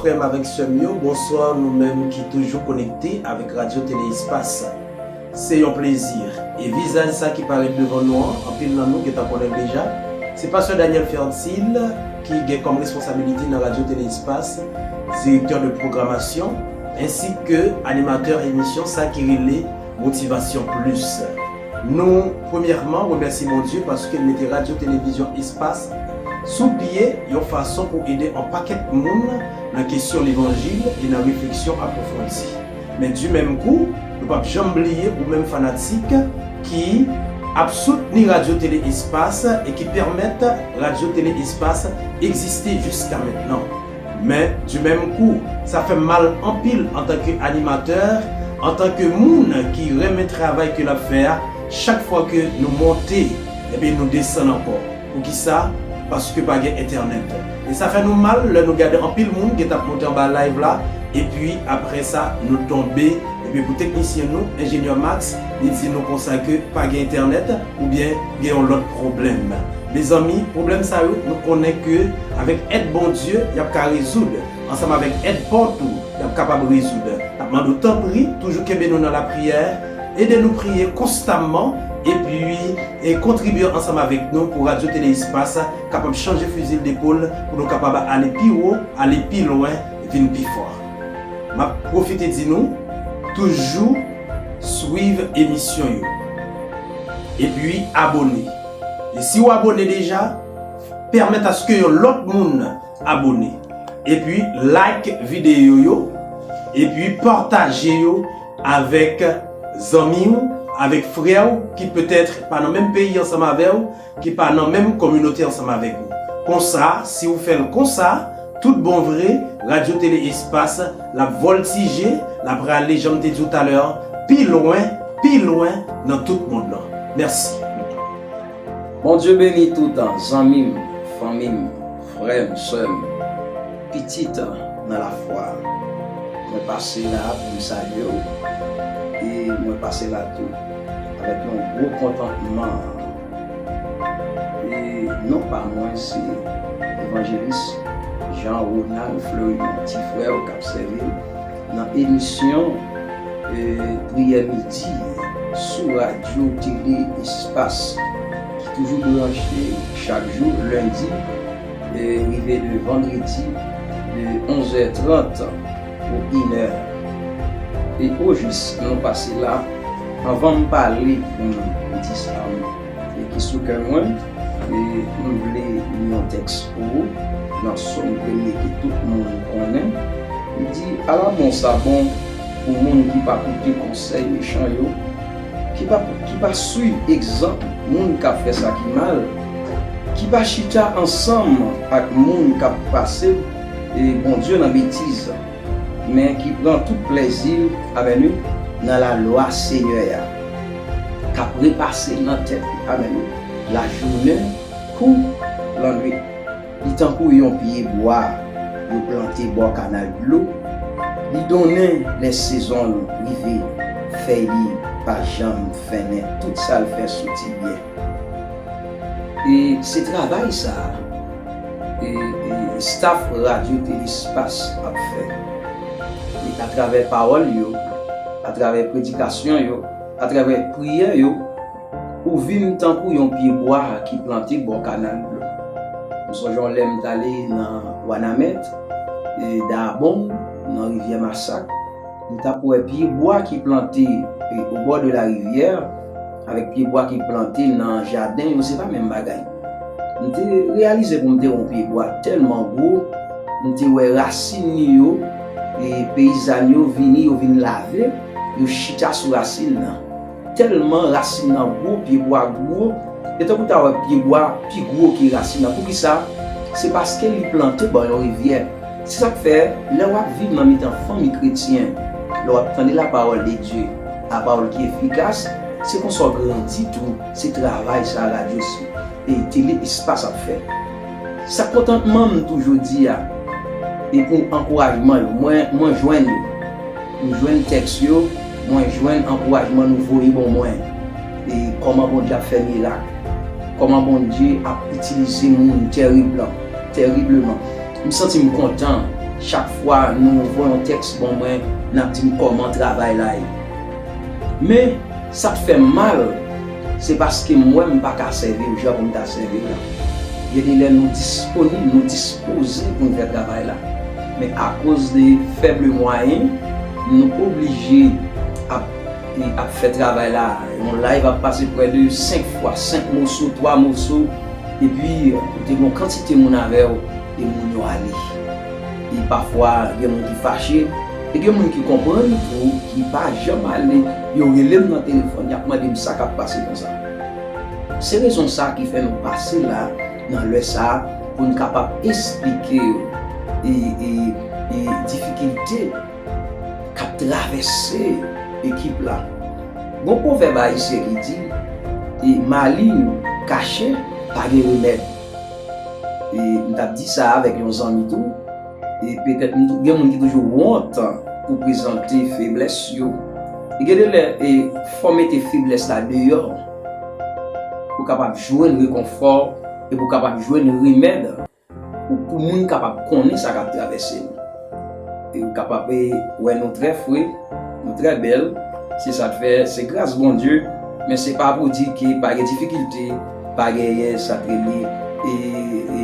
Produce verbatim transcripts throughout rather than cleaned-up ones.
Frè m avèk sè m yo, bonswa nou menm ki toujou konekte avèk Radyo Tele Espas. Se yon plezi. E vizaj sa ki parèt devan nou an, anpil nan nou gentan konnen l deja. Se pastè Daniel Fertil ki gen kòm responsabilite nan Radyo Tele Espas, direktè de pwogramasyon, ensi ke animatè emisyon sa ki rele Motivasyon Plis. Nou, premyèman, remèsye Bondye paske l mete Radyo Televizyon Espas sou pye yon fason pou ede yon pakèt moun nan kesyon levanjil e nan refleksyon apwofondi. Men di menm kou, nou p ap janm bliye ou menm fanatik ki ap soutni Radyo Tele Espas e ki pèmèt Radyo Tele Espas egziste jiska mentnan. Men, di menm kou, sa fè m mal anpil antanke animatè, antanke moun ki renmen travay ke l ap fè a, chak fwa ke nou monte, ebyen nou desann ankò. Poukisa? Paske pa gen entènèt. E sa fè nou mal lè nou gade anpil moun ki t ap monte anba live la, epi apre sa, nou tonbe. Epi pou teknisyen nou, enjenyè Max, li di nou konsa ke pa gen entènèt oubyen gen yon lòt pwoblèm. Mezanmi, pwoblèm sa yo, nou konnen ke avèk èd Bondye, y ap ka rezoud. Ansanm avèk èd pa w tou, y ap kapab rezoud. N ap mande w tanpri, toujou kenbe nou nan lapriyè, ede nou priye konstamman, epi e kontribye ansanm avèk nou pou Radyo Tele Espas kapab chanje fizi l depòl, pou nou kapab ale pi wo, ale pi lwen, vin pi fò. M ap pwofite di nou, toujou swiv emisyon yo. Epi abone. E si w abone deja, pèmèt aske yon lòt moun abone. Epi like videyo yo. Epi pataje yo avèk zanmi w, avèk frè w ki petèt pa nan menm peyi ansanm avè w, ki pa nan menm kominote ansanm avèk ou. Konsa, si w fè l konsa, tout bon vre, Radyo Tele Espas, l ap vòltije, l ap rale, jan m te di w talè a, pi lwen, pi lwen nan tout mond lan. Mèsi. Bondye beni tout zanmi m, fanmi m, frè m, sè m, pitit nan lafwa. Mwen pase la pou m salye w, e mwen pase la tou avèk yon gwo kontantman. E non pa mwen se Evanjelis Jean Ronald Fleurimond, ti frè w k ap sèvi l nan emisyon, e, Priyè Midi sou Radyo Tele Espas, ki toujou branche chak jou, lendi, e, rive de vandredi, de onzè trant pou inè. E ojis, nou pase la, anvan m pale pou m di sa m e ki sou kè mwen, e m vle li yon tèks pou ou, nan Sòm premye ke tout moun konnen. Li di, ala bon sa bon pou moun ki pa koute konsèy mechan yo, ki pa, ki pa swiv egzanp moun k ap fè sa ki mal, ki pa chita ansanm ak moun k ap pase, e, Bondye nan betiz, men ki pran tout plèzi l, amèn wi, nan lalwa Senyè a, k ap repase l nan tèt li, amèn wi, lajounen kou lannwit. Li tankou yon pye bwa yo plante bò kanal dlo, li donnen lè sezon l rive, fèy li pa janm fennen, tout sa l fè soti byen. E se travay sa a, e, e staff Radyo Tele Espas ap fè. E atravè pawòl yo, atravè predikasyon yo, atravè priyè yo, ou vin tankou yon pye bwa ki plante bò kanal dlo. M sonje yon lè m t ale nan Wanament, e Dayabong, nan Rivyè Masak, m t ap wè pye bwa ki plante, e, au bord de la rivière, avèk pye bwa ki plante nan jaden yo, se pa menm bagay. M te reyalize pou m te wè yon pye bwa tèlman gwo, m te wè rasin li yo, e peyizan yo vini, yo vin lave, yo chita sou rasin nan. Tèlman rasin nan gwo, pye bwa gwo, e tankou ta wè pye bwa pi gwo ke rasin nan. Poukisa? Se paske li plante bò yon rivyè. Se sa k fè, lè w ap viv nan mitan fanmi kretyen, lè w ap tande la parole de Dieu, la parole ki efikas, se konsa w grandi tou. Se travay sa radyo si, e Tele Espas ap fè. Sa kontantman m toujou di a, e pou ankourajman yo, mwen, mwen jwenn yo. M jwenn tèks yo, mwen jwenn ankourajman nou voye ban mwen. E kòman Bondye ap fè mirak, kòman Bondye ap itilize moun tèriblan, tèribleman. M santi m kontan, Chak fwa nou voye yon tèks ban mwen, n ap di m kòman travay la ye. Men, sa k fè m mal, se paske m wè m pa ka sèvi w jan pou m ta sèvi w la. Gen de lè nou disponib, nou dispoze pou n fè travay la. Men akoz de fèb mwayen, nou oblije ap, ap fè travay la. Yon live ap pase prè de senk fwa, senk moso, twa moso, epi ou te gen yon kantite moun avè w, e moun yo ale. E pafwa, gen moun ki fache, e gen moun ki konprann tou, ki pa janm ale, yo rele m nan telefòn, y ap mande m sa k ap pase konsa. Se rezon sa ki fè nou pase la, nan lè sa a, pou n kapab esplike yo, e, e, e difikilte k ap travèse ekip la. Gon pwovèb ayisyen ki di, e, malin kache pa gen remèd. E m t ap di sa avèk yon zanmi tou, e petèt m tou, gen moun ki toujou wont pou prezante feblès yo. E gen de lè, e, fò w mete feblès la deyò, pou w kapab jwenn rekonfò, e pou w kapab jwenn remèd. Pou, pou moun kapab konnen sa k ap travèse nou. E ou kapab, e, wè nou trè fre, nou trè bèl, se sa k fè, se gras Bondye, men se pa pou di ke pa gen difikilte, pa genyen sa k rele, e, e,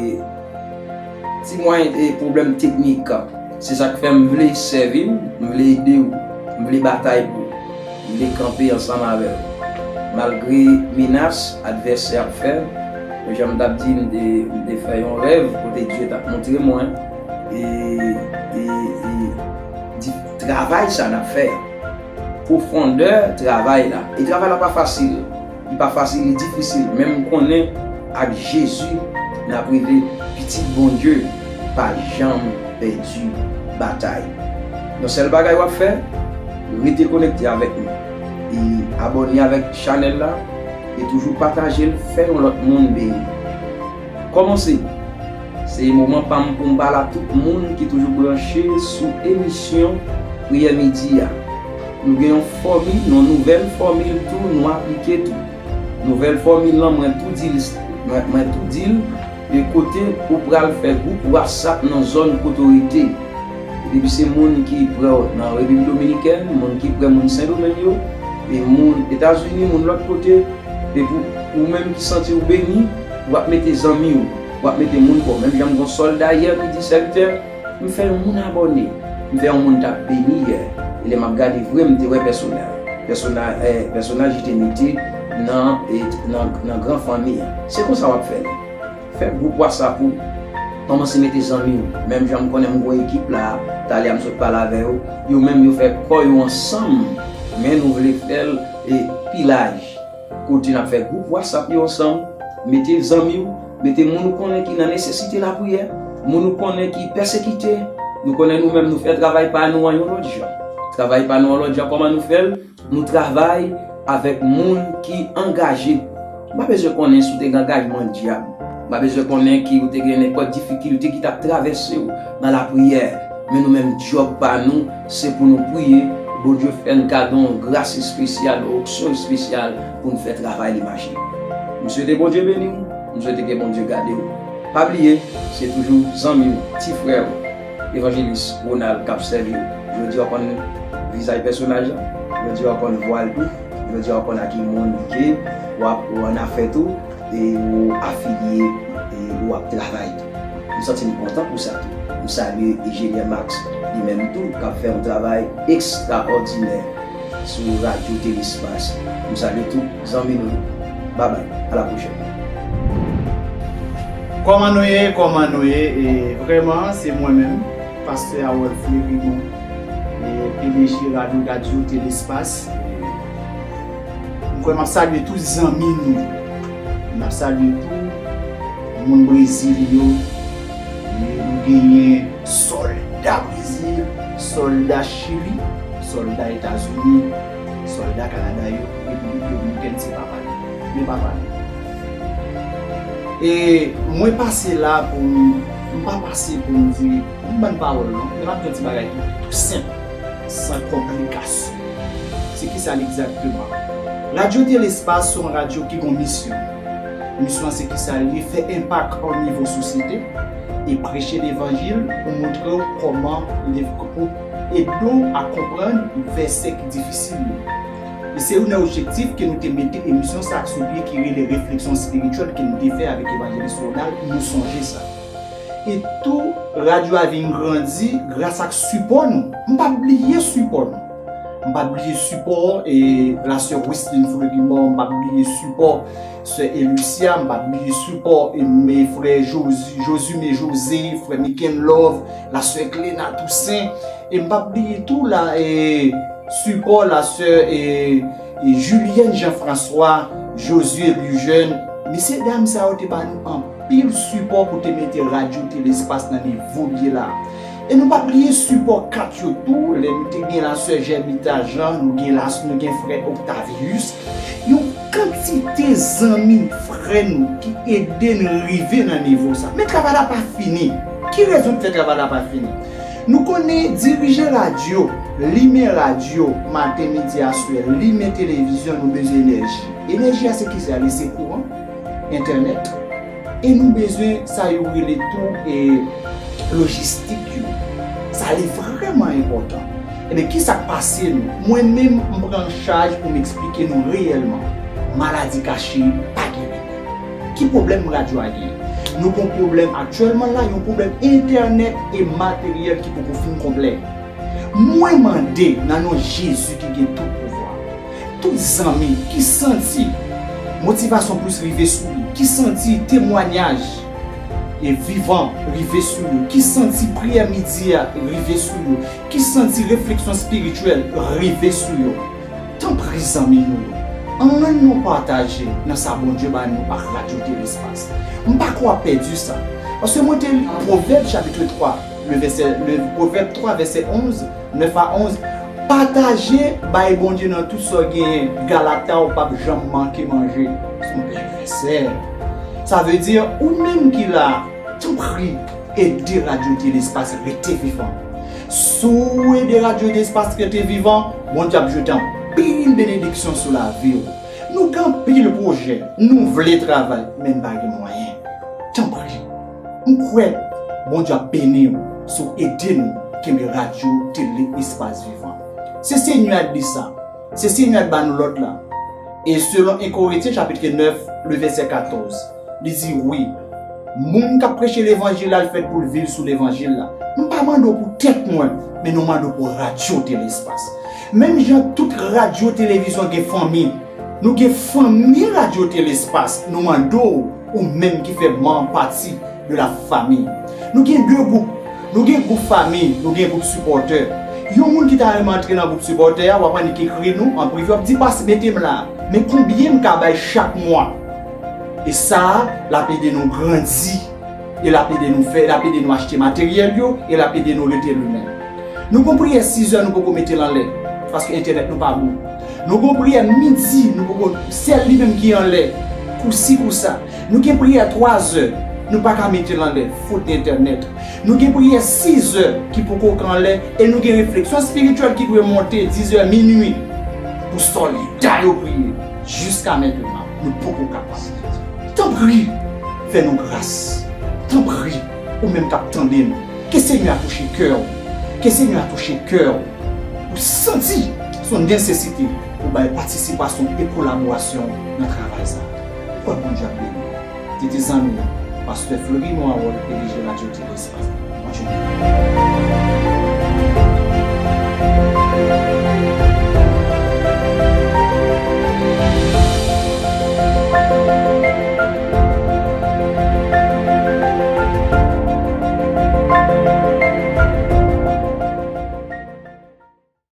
ti mwayen, e, pwoblèm teknik. Se sa k fè m vle sèvi w, m vle ede w, m vle batay pou w. M vle kanpe ansanm avè w. Malgre menas advèsè ap fè, jan m t ap di, m te, m te fè yon rèv kote Dye t ap montre mwen, e, e, e, di, travay sa n ap fè a. Pwofondè travay la. E travay la pa fasil. Li pa fasil, li difisil. Men m konnen ak Jezi, n ap rive. Pitit Bondye pa janm pèdi batay. Yon sèl bagay w ap fè, rete konekte avèk nou. E abòne avèk chanèl la, e toujou pataje l, fè yon lòt moun beni. Kòmanse, se moman pa m pou m pale a tout moun ki toujou branche sou emisyon Priyè Midi a. Nou gen yon fòmil, yon nouvèl fòmil tou, nou aplike tou. Nouvèl fòmil lan, mwen tou di l, mwen, mwen tou di l, e kote ou pral fè gwoup WhatsApp nan zòn kote w rete. Depi se moun ki prè w nan Repiblik Dominikèn, moun ki prè moun Sendomeng yo, e moun Etazini, moun lòt kote, e pou ou menm ki santi w beni, w ap mete zanmi w, w ap mete moun pa w. Menm jan m gen yon sòlda yè ki di, sèvitè, m fè yon moun abòne. M fè yon moun t ap beni yè. E lè m ap gade vre, m te wè pèsona. Pèsona, eh, pèsonaj li te mete nan, eh, nan, nan gran fanmi an. Se konsa w ap fè l. Fè gwoup WhatsApp ou. Kòmanse mete zanmi w. Menm jan m konnen m gen yon ekip la, talè a m sot pale avè yo. Yo menm yo fè kò yo ansanm. Men nou vle fè l, eh, pi laj. Kote n ap fè gwoup WhatsApp yo ansanm, mete zanmi w, mete moun ou konnen ki nan nesesite lapriyè, moun ou konnen ki pèsekite. Nou konnen nou menm nou fè travay pa nou an yon lòt jan. Travay pa nou an lòt jan, kòman nou fè l? Nou travay avèk moun ki angaje. M pa bezwen konnen si w te gen angajman dyab. M pa bezwen konnen ki ou te gen nenpòt difikilte ki t ap travèse w nan lapriyè. Men nou menm, djòb pa nou, se pou nou priye. Bondye fè n kado yon gras espesyal, yon onksyon espesyal pou n fè travay li mache. M swete Bondye beni w, m swete ke Bondye gade w. Pa bliye, se toujou zanmi w, ti frè w, Evanjelis Ronald k ap sèvi w. Jodi a w konn vizaj pèsonaj la, jodi a w konn vwa l tou, jodi a w konn a ki moun ke w ap, w annafè tou, e ou afilye, e ou ap travay tou. M santi m kontan pou sa tou. M salye Enjenyè Max, li menm tou, k ap fè yon travay ekstraòdinè sou Radyo Telespas. M salye tout zanmi nou. Babay, a la pwochèn. Kòman nou ye? Kòman nou ye? E vrèman, se mwen menm, Pastè Harold Fleurimond, e P D G Radyo, Radyo Telespas. E M kwè m ap salye tout zanmi nou. M ap salye tout moun Brezil yo. E nou genyen sòlda Brezil, sòlda Chili, sòlda Etazini, sòlda Kanada yo, Repiblik Dominikèn se papa nou. Men papa nou. E mwen pase la pou m, m pa pase pou m di, m bann pawòl non, men m ap di yon ti bagay tou, tou senp, san konplikasyon. Se kisa l egzakteman? Radyo Telespas se yon radyo ki gen yon misyon. Misyon an se kisa l ye? Fè enpak o nivo sosyete. e preche levanjil pou montre w kòman, pou ede w a konprann vèsè ki difisil yo. E se youn nan objektif ke nou te mete emisyon sa a sou pye ki rele Refleksyon Espirityèl ke nou te fè avèk Evanjelis Ronald, nou sonje sa. E tou, radyo a vin grandi gras ak sipò nou. M p ap bliye sipò nou. M p ap bliye sipò e lasè Wislin Fleurimond, m p ap bliye sipò sè Elucia, m p ap bliye sipò e frè Josume José, frè Miken Love, lasè Clena Toussaint, e m p ap bliye tou la e sipò lasè e, e Julienne Jean François, Josué Lujeune. Mesye dam sa yo te ba nou anpil sipò pou te mete Radyo Telespas nan nivo l ye la. E nou p ap bliye sipò kat yo tou, lè nou te gen lasè Germita Jean, nou gen las, nou gen frè Octavius. Yon kantite zanmi, frè nou ki ede n rive nan nivo sa. Men travay la pa fini. Ki rezon ki fè travay la pa fini? Nou konnen dirije radyo, limen radyo, maten, midi, aswè, limen televizyon, nou bezwen enèji. Enèji a se kisa? Li se kouran, entènèt, e nou bezwen sa yo rele tou e lojistik yo. Sa li vrèman enpòtan. Ebyen, kisa k pase nou? Mwen menm, m pran chaj pou m eksplike nou reyèlman. Maladi kache pa gen remèd. Ki pwoblèm radyo a genyen? Nou gon pwoblèm aktyèlman la, yon pwoblèm entènèt e materyèl ki poko fin konplè. Mwen mande nan non Jezi ki gen tout pouvwa, tout zanmi ki santi Motivasyon Plis rive sou li, ki santi temwayaj e vivan rive sou yo, ki santi priyè midi a rive sou yo, ki santi refleksyon espirityèl rive sou yo. Tanpri zanmi nou yo, ann nou pataje nan sa Bondye ba nou ak Radyo Telespas. M pa kwè w ap pèdi sa. Paske mwen te li Pwovèb chapit twa, le vèsè, le Pwovèb twa, vèsè onz, nèf a onz. Pataje, bay Bondye nan tout sa w genyen. Galata, ou p ap janm manke manje. Se yon bèl vèsè. Sa vle di, ou menm ki la, tanpri, ede Radyo Telespas rete vivan. Si w ede Radyo Telespas rete vivan, Bondye ap jete anpil benediksyon sou lavi w. Nou gen anpil pwojè, nou vle travay, men n pa gen mwayen. Tanpri, m kwè Bondye ap beni w si w ede nou kenbe Radyo Tele Espas Vivan. Se Senyè a k di sa. Se Senyè a k ba nou lòd la. E selon en Korentyen chapit nèf, le vèsè katòz, li di, wi, moun k ap preche levanjil la, l fèt pou l viv sou levanjil la. M pa mande w pou tèt mwen, men nou mande w pou Radyo Tele Espas. Menm jan tout radyo televizyon gen fanmi, nou gen fanmi Radyo Tele Espas, nou mande w, ou menm ki fè manm pati de la fami. Nou gen de gwoup. Nou gen gwoup fanmi, nou gen gwoup sipòtè. Yon moun ki ta renmen antre nan gwoup sipòtè a, w ap annik ekri nou an prive, w ap di, pas, mete m la. Men konbyen m ka bay chak mwa? E sa a, l ap ede nou grandi. E l ap ede nou fè, l ap ede nou achte materyèl yo, e l ap ede nou rete limen. Nou gon priyè sizè nou poko mete l anlè, paske entènèt nou pa bon. Nou gon priyè midi, nou poko, sèl li menm ki anlè, kousi kousa. Nou gen priyè twazè, nou pa ka mete l anlè, fot entènèt. Nou gen priyè sizè ki poko ka anlè, e nou gen refleksyon espirityèl ki dwe monte dizè, minui, pou sòlda yo priye. Jiska mentnan, nou poko kapab. Tanpri, fè nou gras. Tanpri, ou menm k ap tande nou, ke Senyè a touche kè w. Ke Senyè a touche kè w. Ou santi se yon nesesite pou bay patisipasyon e kolaborasyon nan travay sa a. Ou kwè Bondye ap beni w. Se te zanmi w, pastè Fleurimond Harold, P D G Radyo Tele Espas. Bondye beni w.